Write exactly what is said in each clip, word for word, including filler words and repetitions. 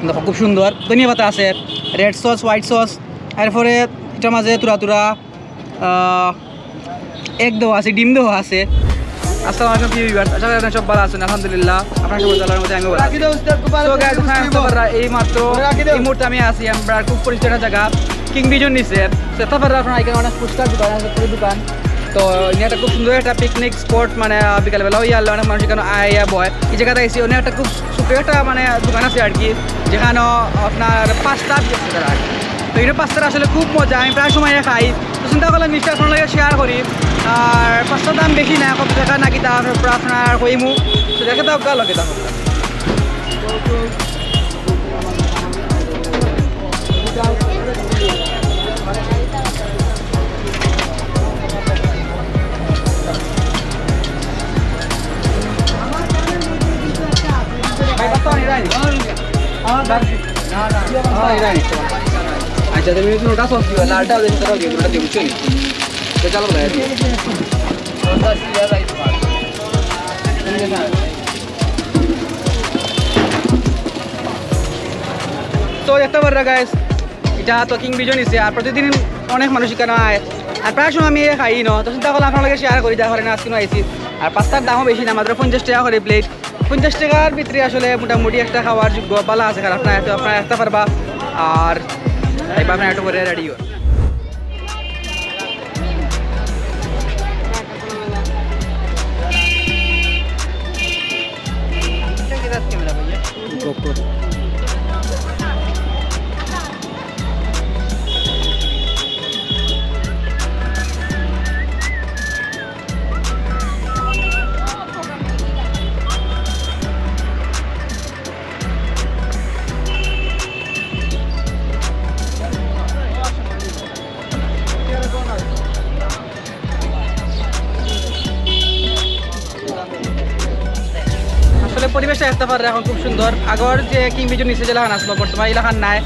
দেখো, খুব সুন্দর ধনিয়া পাতা আছে, রেড সস, হোয়াইট সস, এরপরে এটার মাঝে তুরা তুরা আহ, এগ দেওয়া আছে, ডিম দেওয়া আছে। আসসালামু আলাইকুম প্রিয় ভিউয়ার্স, আশা করি আপনারা সব ভালো আছেন। আলহামদুলিল্লাহ, আপনারা সব ভালো আছেন, আমি ভালো আছি। So guys, আপনারা দেখতে পাররা, এই মাত্র, এই মুহূর্তে আমি আছি আমরা খুব পরিচিত একটা জায়গা, কিং ভিজন নিচে। দেখতে পাররা আপনারা, এখানে অনেক ফুচকার দোকান আছে, ফুচকার দোকান। তো এনে একটা খুব সুন্দর একটা পিকনিক স্পট, মানে, আহ, বিকালবেলা অইয়া আইলে অনেক মানুষ এখানে আইয়া বয়। এই জায়গাটা আইছি, অনেক একটা খুব ছোট একটা, মানে, দোকান আছে আর কি, যেখানে আপনার পাস্তা বিক্রি করে আর কি। তো এটা পাস্তাটা আসলে খুব মজা, আমি প্রায় সময় খাই। তো চিন্তা করলাম নিশ্চয় আপনার লগে শেয়ার করি। আর পাস্তার দাম বেশি না, কত টাকা নাকি দাম আপনার কইমু। তো দেখে দাও, গা লগে দাও। আচ্ছা, তুমি ওটা সস দিবা, লালটা ওদের সাথে দিও, ওটা দিও, বুঝছো নি? তো চলো ভাই, দিও। তো দেখতে পাররা গাইস, এটা তো কিং ভিজন নিচে, আর প্রতিদিন অনেক মানুষ এখানে আয়, আর প্রায় সময় আমি এ খাই ন। তো চিন্তা করলাম আপনার লগে শেয়ার করি, যার কারণে আজকে আইছি। আর পাস্তার দামও বেশি না, মাত্র পঞ্চাশ টাকা করে প্লেট। পঞ্চাশ টাকার ভিতরে আসলে মোটামুটি একটা খাওয়ার যোগ্য, ভালো আছে, খারাপ না, তো আপনারা দেখতে পারবা। আর এবার আপনারা একটু করে রেডি হয়। আসলে পরিবেশটা দেখতে পাররা এখন খুব সুন্দর। আগর যে কিং ভিজন নিচে যে লাখান আসলো, বর্তমানে এই লাখান নাই।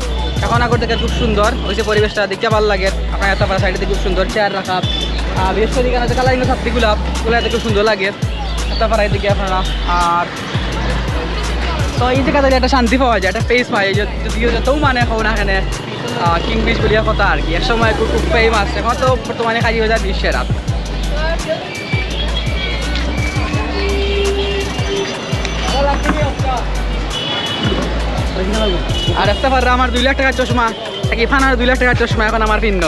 এখন আগর থেকে খুব সুন্দর হইছে পরিবেশটা, দেখতে ভালো লাগে। আপনারা দেখতে পাররা সাইডে খুব সুন্দর চেয়ার রাখা, আর বিশেষ করে এখানে যে কালারিং ছাত্রীগুলা, ওগুলো এত খুব সুন্দর লাগে। দেখতে পাররা এদিকে আপনারা। আর তো এই জায়গাতে একটা শান্তি পাওয়া যায়, একটা পেস পায়। এই যে যদিও যতও মানে হও না কেন, আহ, কিং ভিজন বলিয়া কথা আর কি, এক সময় খুব, খুব ফেমাস, এখন তো বর্তমানে কাজী বাজার বিশ্বের রাত। আর দেখতে পাররা আমার দুই লাখ টাকার চশমা, কি ফানার দুই লাখ টাকার চশমা এখন আমার পিন্ড।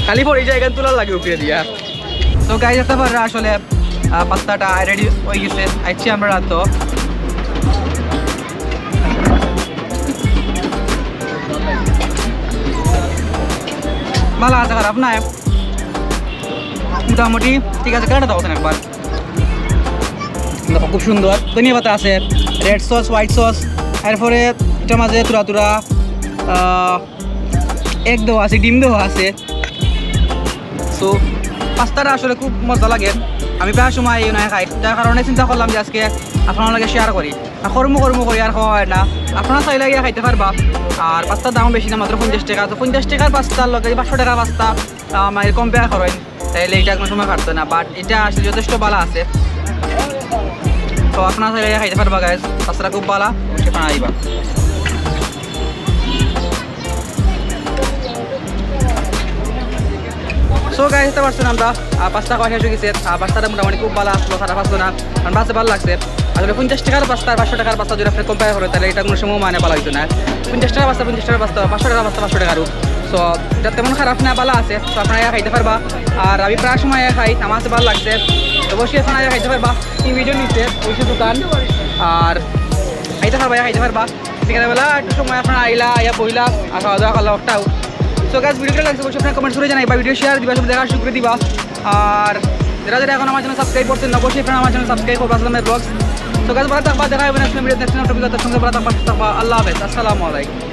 খালি পড়ি যায়, এখান তোলার লাগে উপরে দিয়া। তো গাইস, দেখতে পাররা আসলে, আহ, পাস্তাটা রেডি হয়ে গেছে, আইছি আমরা রাত। ভালো আছে, খারাপ নাই, মোটামুটি ঠিক আছে। কাটা দাও একবার। দেখো, খুব সুন্দর ধনিয়া পাতা আছে, রেড সস, হোয়াইট সস, এরপরে এটার মাঝে তুরা তুরা, আহ, এগ দেওয়া আছে, ডিম দেওয়া আছে। তো পাস্তাটা আসলে খুব মজা লাগে, আমি প্রায় সময় এই নয় খাই, যার কারণে চিন্তা করলাম যে আজকে আপনার লগে শেয়ার করি। আর কর্ম কর্ম করি আর খাওয়া হয় না, আপনারা চাইলে গিয়া খাইতে পারবা। আর পাস্তার দামও বেশি না, মাত্র পঞ্চাশ টাকা। তো পঞ্চাশ টাকার পাস্তার লগে পাঁচশো টাকার পাস্তা, আহ, মানে কম্পেয়ার করেন, তাইলে এটা কোনো সময় খাটতো না। বাট এটা আসলে যথেষ্ট ভালো আছে, তো আপনারা চাইলে গিয়া খাইতে পারবা গাইস, পাস্তাটা খুব ভালো, অবশ্যই আপনারা আইবা। So গাইস, দেখতে পারছেন আমরা, আহ, পাস্তা খাওয়া শেষ হয়ে গেছে। আহ, পাস্তাটা মোটামুটি খুব ভালো আসলো, খারাপ আসলো না, কারণ বাসে ভালো লাগছে। আসলে পঞ্চাশ টাকার পাস্তা আর পাঁচশো টাকার পাস্তা যদি আপনি কম্পেয়ার করেন, তাহলে এটা কোনো সময় মানে ভালো হইতো না। পঞ্চাশ টাকার পাস্তা পঞ্চাশ টাকার পাস্তা, পাঁচশো টাকার পাস্তা পাঁচশো টাকার। তো এটা তেমন খারাপ না, ভালো আছে, তো আপনারা খাইতে পারবা। আর আমি প্রায় সময় খাই, আমার কাছে ভালো লাগছে, তো অবশ্যই আপনারা খাইতে পারবা। কিং ভিজন নিচে ওই দোকান, আর খাইতে পারবা, খাইতে পারবা। বিকালবেলা একটু সময় আপনারা আইলা, আইয়া বইলা, আর খাওয়া দাওয়া করলা, ওটাও। So গাইস, ভিডিওটা লাগছে অবশ্যই আপনারা কমেন্টস করে জানাইবা, ভিডিও শেয়ার দিবা, সব দেখার সুযোগ করে দিবা। আর যারা যারা এখন আমার চ্যানেল সাবস্ক্রাইব করছেন, অবশ্যই আপনারা আমার চ্যানেল সাবস্ক্রাইব করবা, আসলামের ব্লগস। So গাইস, ভালো থাকবা, দেখা হবে নেক্সট ভিডিও, নেক্সট টপিক, ততক্ষণ ভালো থাকবা, সুস্থ থাকবা। আল্লাহ হাফেজ, আসসালামু আলাইকুম।